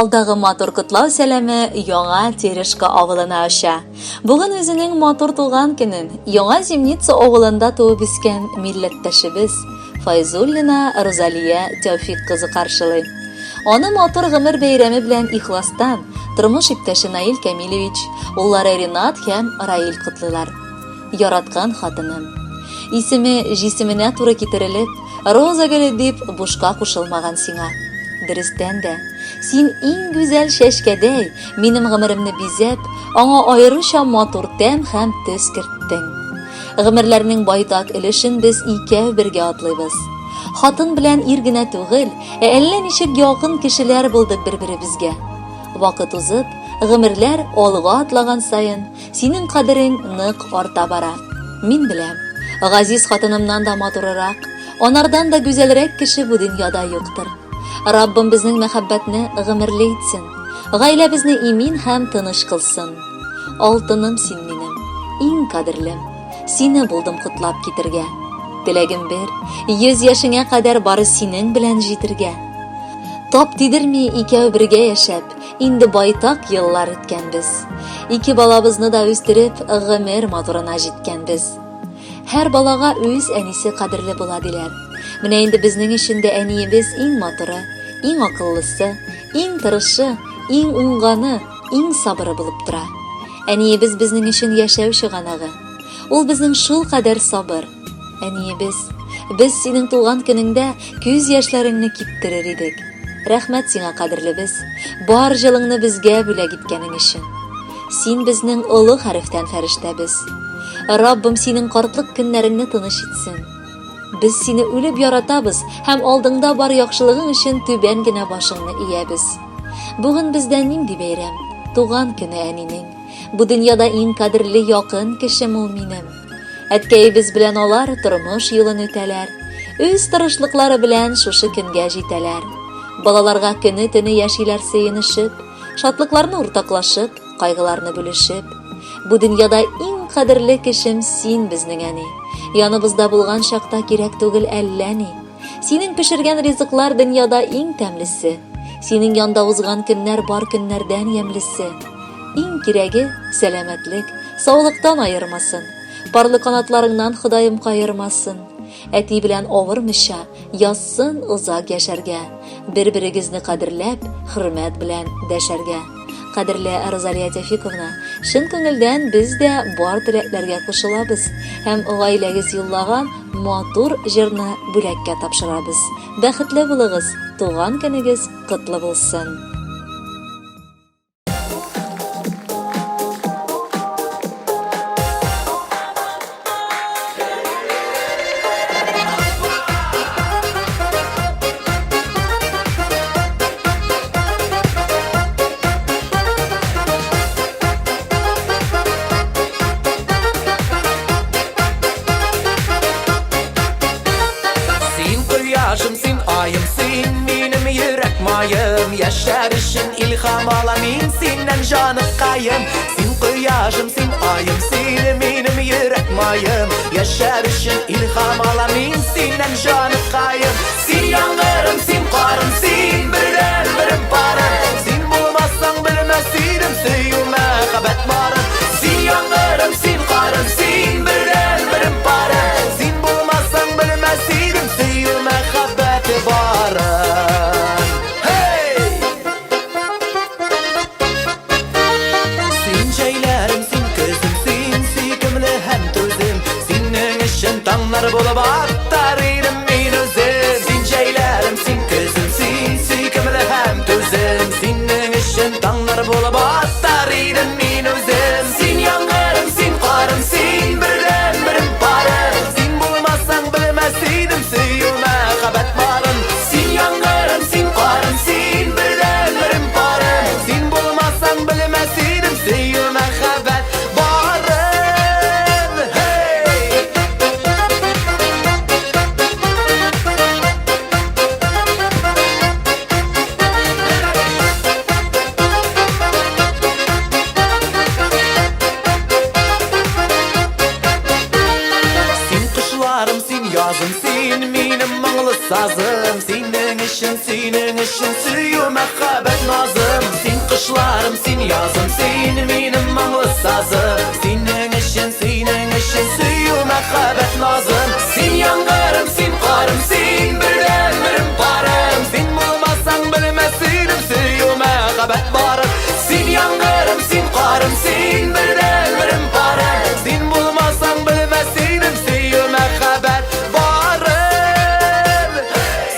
Алдагы матур котлау сәламе Яңа Терешка авылына оча. Бүген үзенең матур туган көнен Яңа Зимница авылында туып үскән милләттәшебез Файзуллина Рузалия Тәүфик кызы каршылый. Аны матур гомер бәйрәме белән ихластан тормыш иптәше Наил Кәмилевич, уллары Ринат һәм Раил котлыйлар. Яраткан хатыным. Исеме җисеменә туры китерелеп, Роза гөле дип бушка кушылмаган сиңа. Дөрестән дә, син иң гүзәл чәчкәдәй минем гомеремне бизәп, аңа аеруча матур тәм һәм төс керттең. Гомерләрнең байтак өлешен без икәү бергә атлыйбыз. Хатын белән ир генә түгел, ә әллә ничек якын кешеләр булдык бер-беребезгә. Вакыт узып, гомерләр алга атлаган саен, Синең кадерең нык арта бара. Мин беләм, газиз хатынымнан да матурырак, анардан да гүзәлрәк кеше бу дөньяда юктыр. Раббым безнең мәхәббәтне гомерле итсен, гаиләбезне имин һәм тыныч кылсын. Алтыным син минем, иң кадерлем, сине булдым котлап китергә. Теләгем бер, 100 яшеңә кадәр бары синең белән җитергә. Тап тидерми икәү бергә яшәп, Инде байтак еллар үткәнбез. Ике балабызны да үстереп, гомер матурына җиткәнбез. Һәр балага үз әнисе кадерле була диләр. Менә инде безнең өчен дә әниебез иң матуры, иң акыллысы, иң тырышы, иң уңганы, иң сабыры булып тора. Әниебез безнең өчен яшәү чыганагы. Ул безнең шулкадәр сабыр. Әниебез, без синең туган көнеңдә күз яшьләреңне киптерер идек. Рәхмәт сиңа, кадерлебез, бар җылыңны безгә бүләк иткәнең өчен. Син безнең олы хәрефтән фәрештәбез. Раббым синең картлык көннәреңне тыныч итсен. Без сине үлеп яратабыз һәм алдыңда бар яхшылыгың өчен түбән генә башыңны иябез. Бүген бездә нинди бәйрәм? Туган көне әнинең. Бу дөньяда иң кадерле якын кешем ул минем. Әткәебез белән алар тормыш юлын үтәләр. Үз тырышлыклары белән шушы көнгә җитәләр. Балаларга көне-төне яшиләр сөенешеп, шатлыкларны уртаклашып, кайгыларны бүлешеп. Бу дөньяда иң кадерле кешем син безнең әни. Яныбызда булган чакта кирәк түгел әллә ни. Синең пешергән ризыклар дөньяда иң тәмлесе. Синең янда узган көннәр бар көннәрдән ямьлесе. Иң кирәге, сәламәтлек, саулыктан аермасын. Парлы канатларыңнан Ходаем каермасын. Әти белән авырмыйча, язсын озак яшәргә. Бер-берегезне кадерләп, хөрмәт белән дәшәргә. Кадерле Розалия Тәфиковна, чын күңелдән без дә бар теләкләргә кушылабыз һәм гаиләгез юллаган матур җырны бүләккә тапшырабыз. Бәхетле булыгыз, туган көнегез котлы булсын! Син кояшым, син аем, син минем йөрәк маем. Яшәр өчен илһам алам мин синнән, җаныкаем. Син кояшым, син аем, син минем йөрәк маем. Яшәр өчен илһам алам мин синнән, җаныкаем. Син яңгырым, син карым, син бердәнберем парым. Син булмасаң белмәс идем сөю мәхәббәт барын. Син яңгырым, син карым, син бердәнберем парым. Син булмасаң белмәс идем сөю мәхәббәт барын. Hey! Син җәйләрем, син көзем, син сөйкемле һәм түзем. Синең өчен таңнар булып атар идем мин үзем. Син җәйләрем, син өчен, синең өчен сөю мәхәббәт назым. Син кышларым, син язым, син минем моңлы сазым. Синең өчен, синең өчен сөю мәхәббәт назым. Син яңгырым, син карым, син бердәнберем парым. Син булмасаң белмәс идем сөю мәхәббәт барын. Син яңгырым, син карым, син бердәнберем парым. Син булмасаң белмәс идем сөю мәхәббәт барын.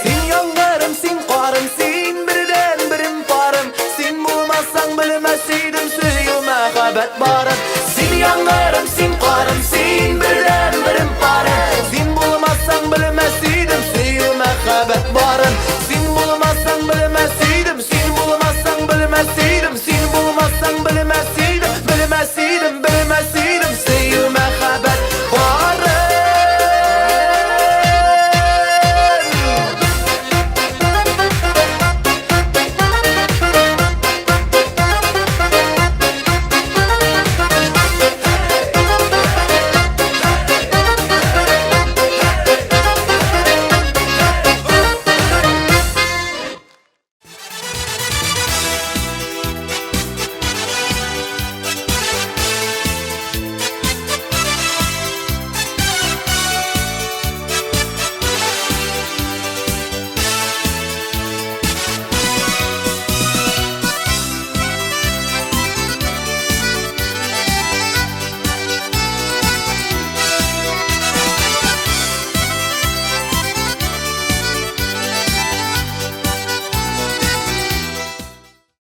Син яңгырым, син карым, син бердәнберем парым. Син булмасаң белмәс идем сөю мәхәббәт барын. Син яңгырым.